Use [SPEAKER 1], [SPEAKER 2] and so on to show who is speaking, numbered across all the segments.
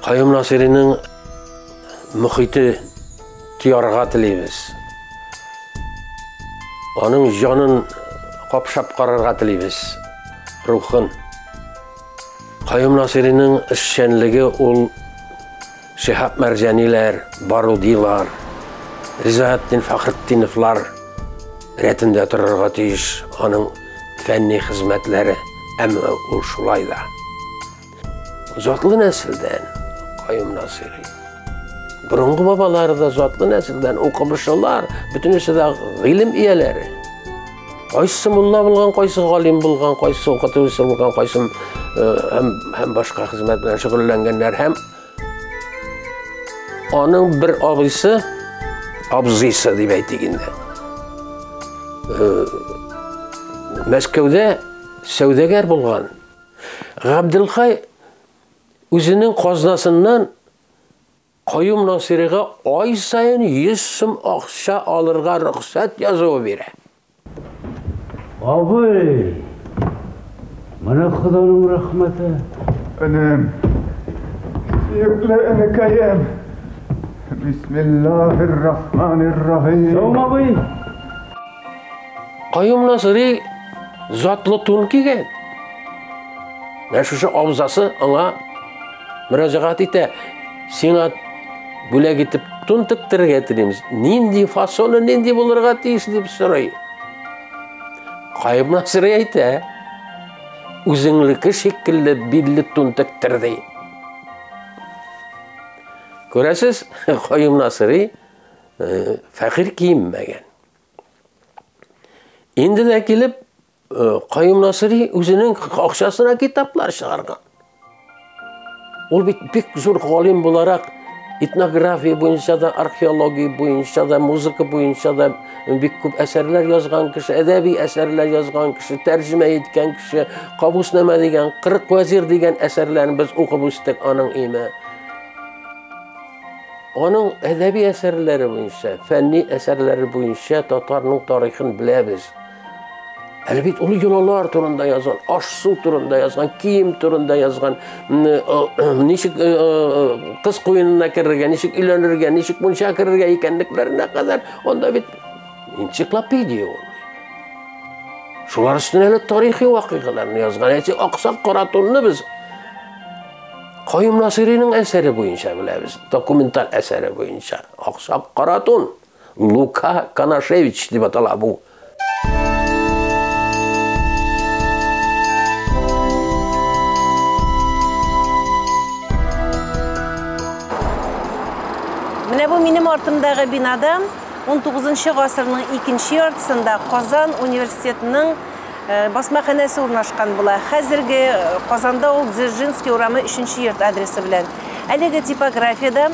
[SPEAKER 1] Каюм Насыйриның мөхите тоярга телибез. Аның җанын капшап карарга телибез, рухын. Каюм Насыйриның эшчәнлеге ул Шиһаб Мәрҗаниләр, Барудилар, Ризаэтдин Фәхретдиновлар рәтендә торырга тиеш аның фәнни хезмәтләре, әмма ул шулай да. Затлы нәселдән Каюм Насыйри. Борынгы бабалары да затлы нәселдән, укымышлылар, бөтенесе дә гыйлем ияләре. Кайсы мулла булган, кайсы галим булган, кайсы укытучы булган, кайсы һәм, һәм башка хезмәт белән шөгыльләнгәннәр һәм аның бер абыйсы, абзыйсы дип әйтик инде. Мәскәүдә сәүдәгәр булган. Габделхай үзенең казнасыннан Каюм Насыйрига ай саен 100 сум акча алырга рөхсәт язуы бирә.
[SPEAKER 2] Абый, менә Ходаның рәхмәте.
[SPEAKER 3] Энем, сөекле энекәем. Бисмиллаһир-рахманир-рахим.
[SPEAKER 2] Саумы, абый?
[SPEAKER 1] Каюм Насыйри затлы тун кигән. Менә шушы абзасы аңа мөрәҗәгать итә. Сиңа бүләк итеп тун тектерергә телимез. Нинди фасоны, нинди булырга тиеш дип сорый. Каюм Насыйри әйтә. Үзеңнеке шикелле билле тун тектер ди. Күрәсез, Каюм Насыйри фәкыйрь киенмәгән. Инде дә килеп, Каюм Насыйри үзенең акчасына китаплар чыгарган. Ул бит бик зур галим буларак этнография буенча да, археология буенча да, музыка буенча да бик күп әсәрләр язган кеше, әдәби әсәрләр язган кеше, тәрҗемә иткән кеше, Кабуснамә дигән, 40 вәзир дигән әсәрләрен без укып үстек аның име. Аның әдәби әсәрләре буенча, фәнни әсәрләре буенча татарның тарихын беләбез. Әле бит ул йолалар турында язган, аш-су турында язган, кием турында язган, ничек кыз куенына керергә, ничек өйләнергә, ничек мунча керергә икәнлекләренә кадәр, анда бит энциклопедия ул. Шулар өстенә әле тарихи вакыйгаларны язган. Әйтик, Аксак Каратунны без Каюм Насыйриның әсәре буенча беләбез, документаль әсәре буенча. Аксак Каратун, Лука Канашевич дип атала бу.
[SPEAKER 4] Менә бу минем артымдагы бинада 19 гасырның икенче яртысында Казан университетының басмаханәсе урнашкан була. Хәзерге Казанда ул Дзержинский урамы 3 йорт адресы белән. Әлеге типографиядә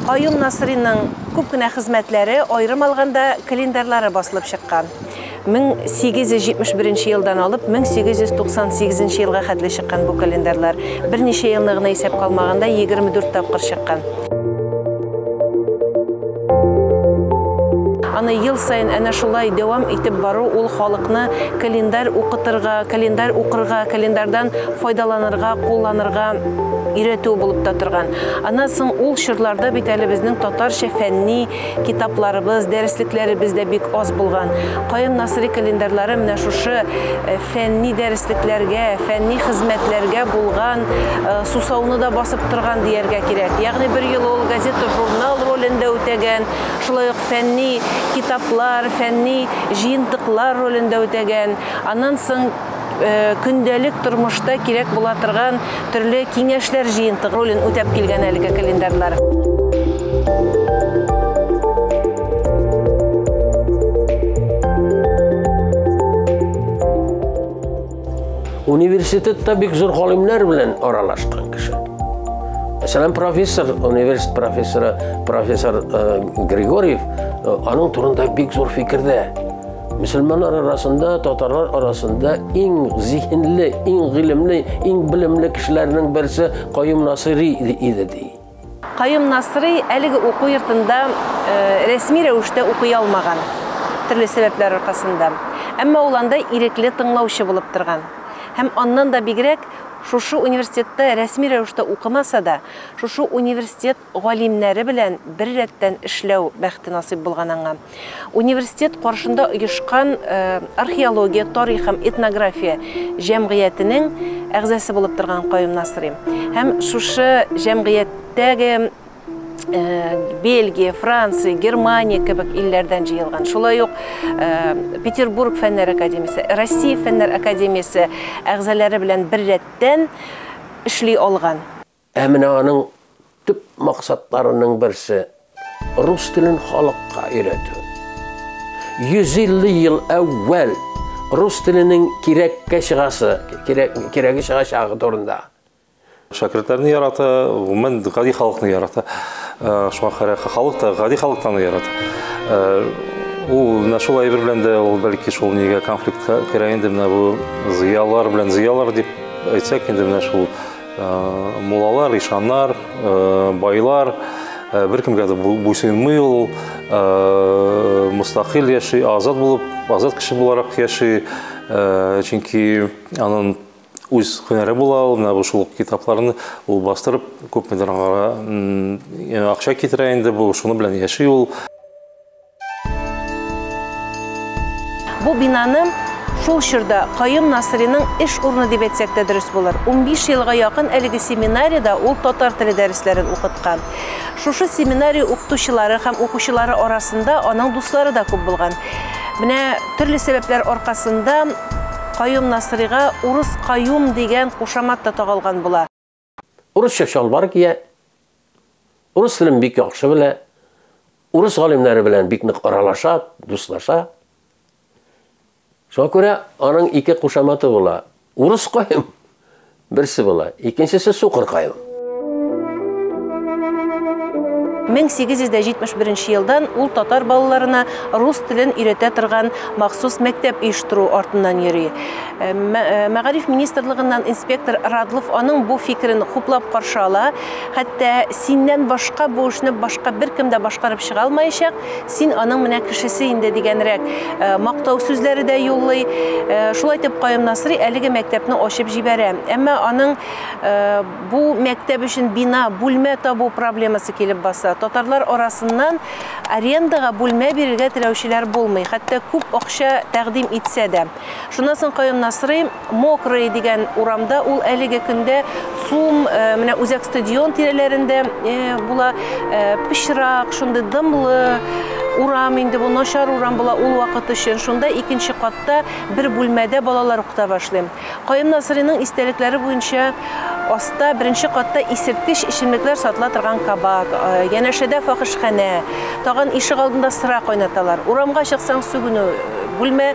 [SPEAKER 4] Каюм Насыйриның күп кенә хезмәтләре, аерым алганда календарьлары басылып чыккан. 1871 елдан алып 1898 елга хәтле чыккан бу календарьлар. Берничә елны гына исәпкә алмаганда 24 тапкыр чыккан. Аны ел саен әнә шулай дәвам итеп бару ул халыкны календарь укытырга, календарь укырга, календарьдан файдаланырга, кулланырга өйрәтү булып та торган. Аннан соң ул чорларда бит әле безнең татарча фәнни китапларыбыз, дәреслекләребез дә бик аз булган. Каюм Насыйри календарьлары менә шушы фәнни дәреслекләргә, фәнни хезмәтләргә булган сусауны да басып торган дияргә кирәк. Ягъни бер ел ул газета, журнал ролен дә үтәгән, шулай ук фәнни китаплар, фәнни җыентыклар ролен дә үтәгән. Аннан соң көндәлек тормышта кирәк була торган төрле киңәшләр җыентык ролен үтәп килгән әлеге календарьлар.
[SPEAKER 1] Университетта бик зур галимнәр белән аралашкан кеше. Мәсәлән, профессор, университет профессоры, профессор Григорьев, аның турында бик зур фикердә. Мөселманнар арасында, татарлар арасында иң зиһенле, иң гыйлемле, иң белемле кешеләрнең берсе Каюм Насыйри иде ди.
[SPEAKER 4] Каюм Насыйри әлеге уку йортында рәсми рәвештә укый алмаган, төрле сәбәпләр аркасында. Әмма ул анда ирекле тыңлаучы булып торган. Һәм аннан да бигрәк Шушы университетта рәсми рәвештә укымаса да, шушы университет галимнәре белән бер рәттән эшләү бәхте насыйп булган аңа. Университет каршында оешкан археология, тарих һәм этнография җәмгыятенең әгъзасы булып торган Каюм Насыйри. Һәм шушы җәмгыятьтәге Бельгия, Франция, Германия кебек илләрдән җыелган. Шулай ук Петербург фәннәр академиясе, Россия фәннәр академиясе әгъзалары белән бер рәттән эшли алган.
[SPEAKER 1] Ә менә аның төп максатларының берсе рус телен халыкка өйрәтү. 150 ел әүвәл рус теленең кирәккә чыгасы, кирәге чыгачагы турында.
[SPEAKER 5] Шәкертләрне ярата, гомумән гади халыкны ярата. Шуңа күрә халык та гади халыктан ярата. Ул менә шул әйбер белән дә ул бәлки шул нигә конфликтка керә инде, менә бу зыялар белән зыялар дип әйтсәк инде, менә шул муллалар, ишаннар, байлар беркемгә дә буйсынмый, ул мустақил яши, азат булып, азат кеше буларак яши, чөнки аның үз һөнәре була, ул менә бу шул китапларны ул бастырып күпмедер аңа акча китерә инде, бу шуны белән яши ул.
[SPEAKER 4] Бу бинаны шул чорда Каюм Насыйриның эш урыны дип әйтсәк тә дөрес булыр. 15 елга якын әлеге семинариядә ул татар теле дәресләрен укыткан. Шушы семинария укытучылары һәм укучылары арасында аның дуслары да күп булган. Менә төрле сәбәпләр аркасында Каюм Насыйрига Урыс Каюм дигән кушамат та тагылган була.
[SPEAKER 1] Урысча чалбар кия, урыс телен бик яхшы белә, урыс галимнәре белән бик нык аралаша, дуслаша. Шуңа күрә аның ике кушаматы була. Урыс Каюм берсе була, икенчесе Сукыр Каюм.
[SPEAKER 4] 1871 елдан ул татар балаларына рус телен өйрәтә торган махсус мәктәп оештыру артыннан йөри. Мәгариф министрлыгыннан инспектор Радлов аның бу фикерен хуплап каршы ала. Хәтта синнән башка бу эшне башка беркем дә башкарып чыга алмаячак, син аның менә кешесе инде дигәнрәк мактау сүзләре дә юллый. Шулай итеп Каюм Насыйри әлеге мәктәпне ачып җибәрә. Әмма аның бу мәктәп өчен бина, бүлмә табу проблемасы килеп баса. Татарлар арасыннан арендага бүлмә бирергә теләүчеләр булмый, хәтта күп акча тәкъдим итсә дә. Шуннан соң Каюм Насыйри Мокрый дигән урамда, ул әлеге көндә ЦУМ, менә үзәк стадион тирәләрендә була, пычрак, шундый дымлы урам инде бу, начар урам була ул вакыт өчен. Шунда икенче катта бер бүлмәдә балалар укыта башлый. Каюм Насыйриның истәлекләре буенча аста беренче катта исерткеч эчемлекләр сатыла торган кабак, янәшәдә фахишханә, тагын ишек алдында сыра кайнаталар. Урамга чыксаң сүгенү, бүлмә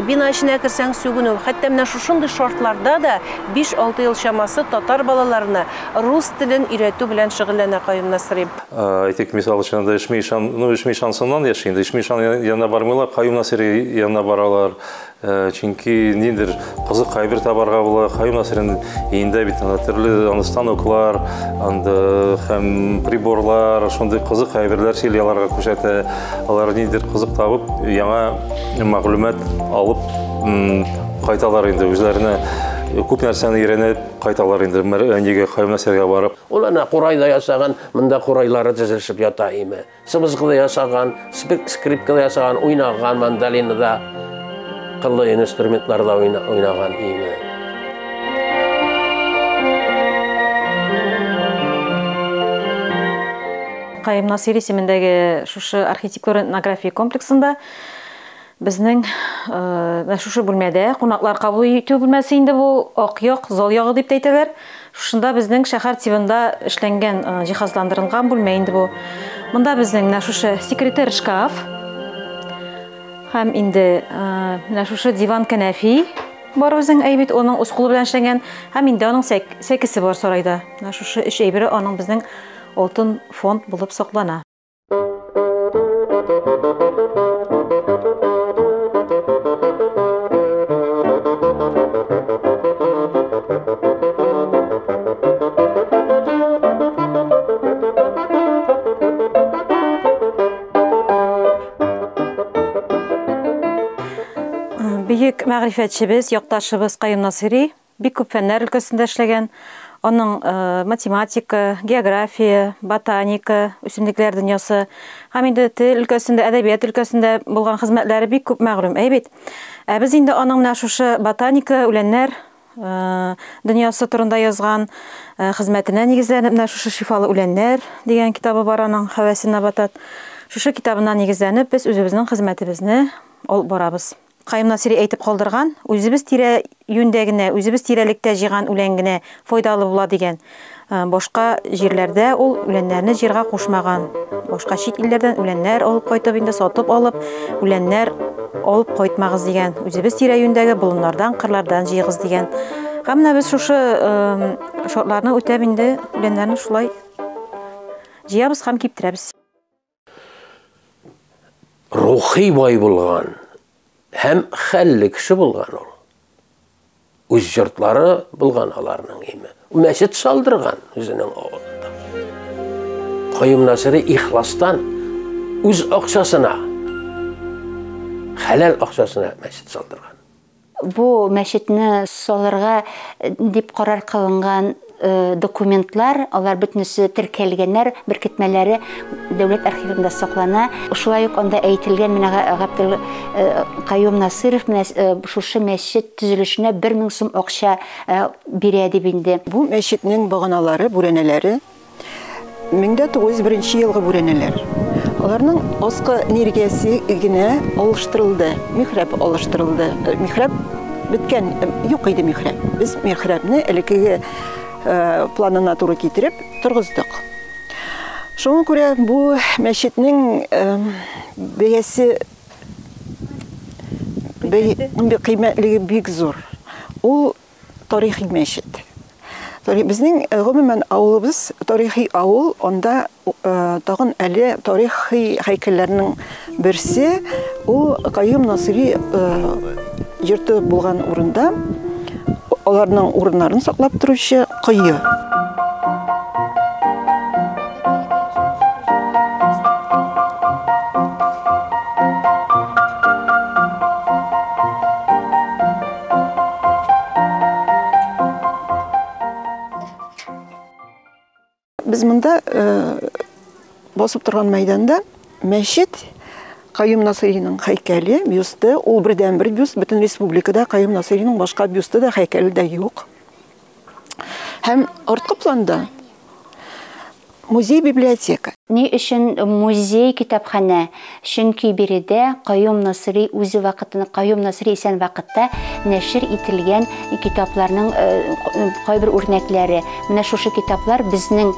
[SPEAKER 4] бина эченә керсәң сүгенү. Хәтта менә шушындый шартларда да 5-6 ел чамасы татар балаларына рус телен өйрәтү белән шөгыльләнә Каюм Насыйри.
[SPEAKER 5] Әйтик, мисал өчен, анда Ишми ишан, ну, Ишми ишансыннан яши инде. Ишми ишан янына бармыйлар, Каюм Насыйри янына баралар. Чөнки ниндидер кызык әйбер табарга була. Каюм Насыйриның өендә бит анда төрле анда станоклар, анда һәм приборлар, шундый кызык әйберләр сөйли, аларга күрсәтә. Алар ниндидер кызык табып, яңа мәгълүмат алып кайталар инде, үзләренә күп нәрсәне өйрәнеп кайталар инде, нигә Каюм Насыйрига барып.
[SPEAKER 1] Ул ана курайда ясаган, монда курайлары тезелешеп ята име. Сыбызгыда ясаган, скрипкада ясаган, уйнаган мандолинада, кыллы инструментларда уйнаган име.
[SPEAKER 6] Каюм Насыйри исемендәге шушы архитектура-этнография комплексында безнең шушы бүлмәдә кунаклар кабул итү бүлмәсе инде бу, ак як, зал ягы дип тә әйтәләр. Шушында безнең шәһәр тибында эшләнгән, җиһазландырылган бүлмә инде бу. Монда безнең менә шушы секретарь шкаф һәм инде менә шушы диван кәнәфи бар үзең әйбит, аның үз кулы белән эшләнгән, һәм инде аның сәкесе бар сарайда. Менә шушы өч әйбере аның безнең алтын фонд булып саклана. Бөек мәгърифәтчебез, якташыбыз Каюм Насыйри Бик күп фәннәр өлкәсендә эшләгән. Аның математика, география, ботаника, үсемлекләр дөньясы һәм инде тел өлкәсендә, әдәбият өлкәсендә булган хезмәтләре бик күп мәгълүм, әй бит. Ә без инде аның менә шушы ботаника, үләннәр дөньясы турында язган хезмәтенә нигезләнеп, менә шушы Шифалы үләннәр дигән китабы бар аның, Хәвәсен набатат. Шушы китабына нигезләнеп, без үзебезнең хезмәтебезне алып барабыз. Каюм Насыйри әйтеп калдырган, үзебез тирә-юньдә генә, үзебез тирәлектә җыйган үлән генә файдалы була дигән. Башка җирләрдә ул үләннәрне җыярга кушмаган. Башка чит илләрдән үләннәр алып кайтып, инде сатып алып, үләннәр алып кайтмагыз дигән. Үзебез тирә-юньдәге болыннардан, кырлардан җыегыз дигән. Һәм менә без шушы шартларны үтәп инде үләннәрне шулай җыябыз һәм киптерәбез.
[SPEAKER 1] Рухи бай булган һәм хәлле кеше булган ул. Үз йортлары булган аларның име. Мәчет салдырган үзенең авылында. Каюм Насыйри ихластан үз акчасына, хәләл акчасына мәчет салдырган.
[SPEAKER 7] Бу мәчетне салырга дип карар кылынган документлар, алар бөтенесе теркәлгәннәр, беркетмәләре дәүләт архивында саклана. Шулай ук анда әйтелгән, менә Габделкаюм Насыйров менә шушы мәчет төзелешенә 1000 сум акча бирә дип инде.
[SPEAKER 8] Бу мәчетнең баганалары, бүрәнәләре 1901 елгы бүрәнәләр. Аларның аскы ниргәсе генә алыштырылды, михраб алыштырылды. Михраб беткән, юк иде михраб. Без михрабны элеккеге планына туры китереп торгыздык. Шуңа күрә бу мәчетнең бәясе кыйммәтлеге бик зур. Ул тарихи мәчет. Безнең гомумән авылыбыз тарихи авыл, анда тагын әле тарихи һәйкәлләрнең берсе, ул Каюм Насыйри йорты булган урында аларның урыннарын саклап торучы кое. Без монда басып торган мәйданда мәчет, Каюм Насыйриның һәйкәле, бюсты, ул бердәнбер бюст, бөтен республикада Каюм Насыйриның башка бюсты да, һәйкәле дә юк. Һәм арткы планда музей-библиотека.
[SPEAKER 7] Ни өчен музей китапханә? Чөнки биредә Каюм Насыйри үзе вакытында, Каюм Насыйри исән вакытта нәшер ителгән китапларның кайбер үрнәкләре. Менә шушы китаплар безнең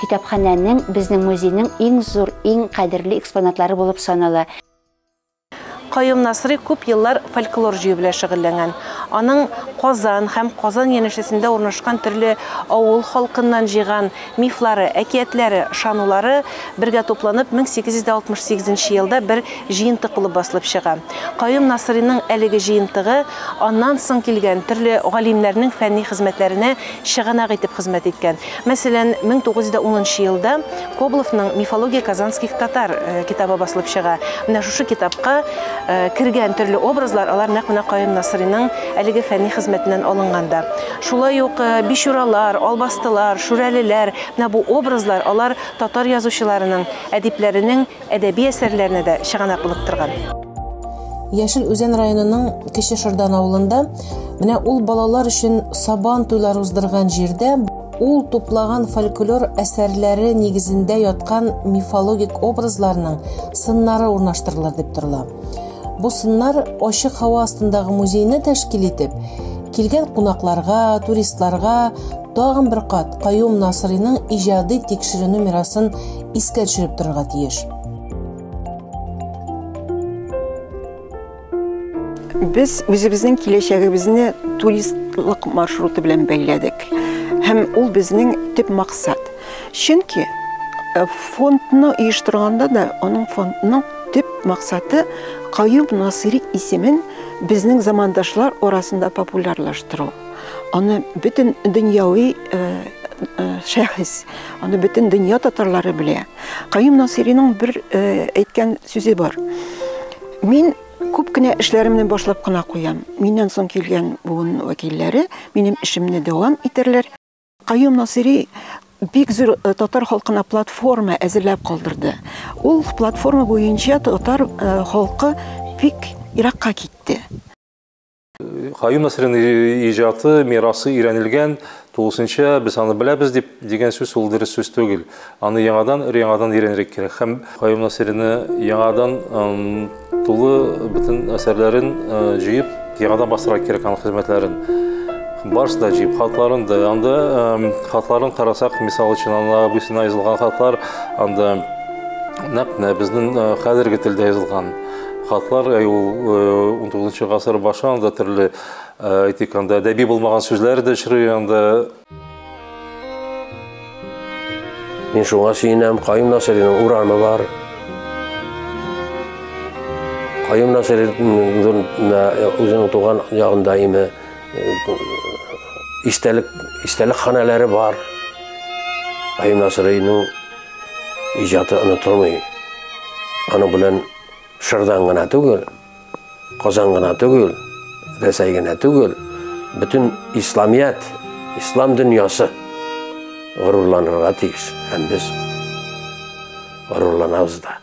[SPEAKER 7] китапханәнең, безнең музейның иң зур, иң кадерле экспонатлары булып санала.
[SPEAKER 4] Каюм Насыйри күп еллар фольклор җыю белән шөгыльләнгән. Аның Казан һәм Казан янәшәсендә урнашкан төрле авыл халкыннан җыйган мифлары, әкиятләре, ышанулары бергә тупланып 1868 елда бер җыентык булып басылып чыга. Каюм Насыйриның әлеге җыентыгы аннан соң килгән төрле галимнәрнең фәнни хезмәтләренә чыганак итеп хезмәт иткән. Мәсәлән, 1910 елда Кобловның Мифология казанских татар китабы басылып чыга. Менә шушы китапка кергән төрле образлар, алар нәкъ менә Каюм Насыйриның әлеге фәнни хезмәтеннән алынганда. Шулай ук бичуралар, албастылар, шүрәлеләр, менә бу образлар, алар татар язучыларының, әдипләренең әдәби әсәрләренә дә чыганак булып торган.
[SPEAKER 9] Яшел Үзән районының Кече Шырдан авылында менә ул балалар өчен сабан туйлары уздырган җирдә ул туплаган фольклор әсәрләре нигезендә яткан мифологик образларның сыннары урнаштырылыр дип торыла. Бу сыннар ачык һава астындагы музейны тәшкил итеп, килгән кунакларга, туристларга тагын бер кат Каюм Насыйриның иҗади тикшеренү мирасын искә төшереп торырга тиеш.
[SPEAKER 8] Без үзебезнең киләчәгебезне туристлык маршруты белән бәйләдек. Һәм ул безнең төп максат. Чөнки фондны оештырганда да аның фондның төп максаты Каюм Насыйри исемен безнең замандашлар арасында популярлаштыру. Аны бөтен дөньяви шәхес, аны бөтен дөнья татарлары белә. Каюм Насыйриның бер әйткән сүзе бар. Мин Күп кенә эшләремне башлап кына куям. Миннән соң килгән буын вәкилләре минем эшемне дәвам итәрләр. Каюм Насыйри бик зур татар халкына платформа әзерләп калдырды. Ул платформа буенча татар халкы бик еракка китте.
[SPEAKER 5] Каюм Насыйриның иҗаты, мирасы өйрәнелгән, тулысынча без аны беләбез дип дигән сүз ул дөрес сүз түгел. Аны яңадан, өр-яңадан өйрәнергә кирәк. Һәм Каюм Насыйрины яңадан тулы бөтен әсәрләрен җыеп, яңадан бастырырга кирәк аның хезмәтләрен. Барысы да җыеп, хатларын да. Анда хатларын карасак, мисал өчен, анда абыйсына язылган хатлар, анда нәкъ менә безнең хәзерге телдә язылган хатлар, ул 19 гасыр башы, анда төрле, әйтик, анда әдәби булмаган сүзләр дә очрый, анда.
[SPEAKER 1] Мин шуңа сөенәм, Каюм Насыйриның урамы бар. Каюм Насыйриның үзенең туган ягында име истәлек, истәлек ханәләре бар. Каюм Насыйриның иҗаты онытылмый. Аның белән Шырдан гына түгел, Казан гына түгел, Рәсәй генә түгел, бөтен исламият, ислам дөньясы горурланырга тиеш. Һәм без горурланабыз да.